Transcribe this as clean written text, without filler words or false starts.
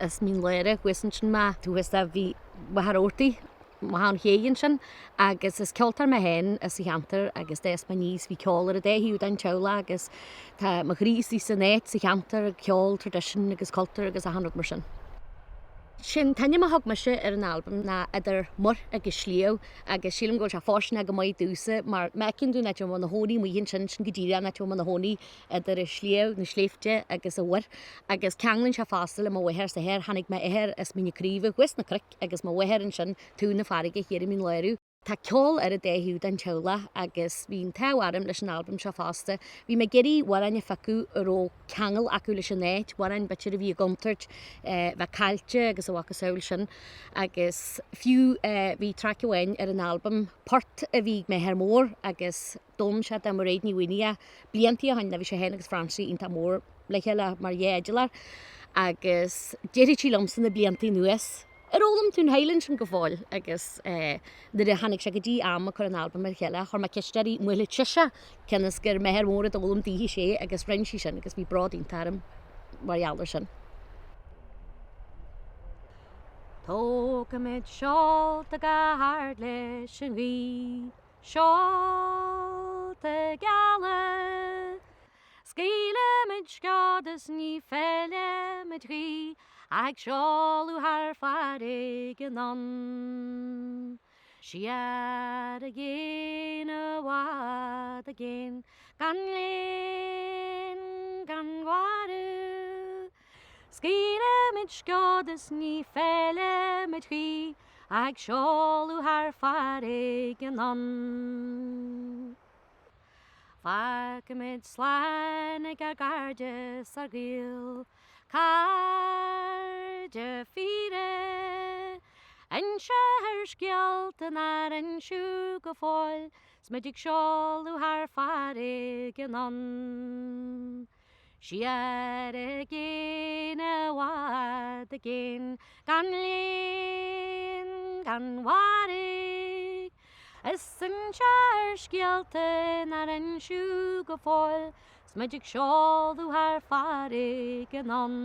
As Mín Lárach thuas ansin mé, thuas de bhí Mhachaire Rabhartaigh, Machaire an Chéidh ansin agus is ceoltóir mé féin as an cheantar agus d'fhás mé aníos, bhí ceol ar an dá thaobh den teaghlach agus tá mo chroí istigh san áit, sa cheantar, ceol, tradition agus cultúr agus achan rud mar sin. Sé'n t-ainm a thug mise ar an albam ná Idir Muir agus Sliabh agus sílim go bhfuil sé fóirsteanach go maith domhsa mar má fheiceann tú an áit a bhfuil mé i mo chónaí amuigh ansin, sin go díreach an áit a bhfuil mé i mo chónaí idir an sliabh, na sléibhte agus an mhuir agus ceanglann sé fosta le mo mháthair 's athair, tháinig m'athair as Mín na Craoibhe thuas sna cnoic agus mo mháthair ansin taobh na farraige thiar i Mín Lárach. Tá ceol ar an dá thaobh den teaghlach agus bhí an t-ádh orm leis an albam seo fosta. Bhí mé ag iarraidh amhráin a phiocadh a raibh ceangal acu leis an áit, amhráin b'fhéidir a bhí i gcontúirt bheith caillte agus a mhacasamhail sin. Agus fiú bhí traic amháin ar an albam, port a bhí ag m'athair mór agus d'fhoghlaim sé de Mhairéad Ní Mhaonaigh é bliantaí ó shin, bhí sé féin agus Francie iontach mór le chéile mar dhá fhidiléir agus déarfadh sí liomsa na bliantaí anuas, Ar fhoghlaim tú an Highland sin go fóill? Agus nuair a tháinig sé go dtí am ag cur an albaim ar chéile, chuir mé ceist uirthi an mbuailfeadh sise cionn is gur m'athair mór a d'fhoghlaim daoithi sé agus rinne sí sin agus bhí bród iontach orm mar gheall ar sin. Tógfaimid seolta go hard leis an ghaoth, seolta geala. Scaoilfimid sceod is ní feilfimid gaoth ach ag seoladh thar farraige anonn. Siar i gcéin i bhfad i gcéin gan léan gan mharú. Scaoilfimid sceod is ní feilfimid gaoth ach ag seoladh thar farraige anonn. Fágfaimid slán ag ár gcairde 's ár gcaol, cairde fíre. Inseofar scéalta nár inseadh go fóill 's muid ag seoladh thar farraige anonn. Siar i gcéin i bhfad i gcéin gan léan gan mhairg Is inseofar scéalta nár inseadh go fóill 's muid ag seoladh thar farraige anonn.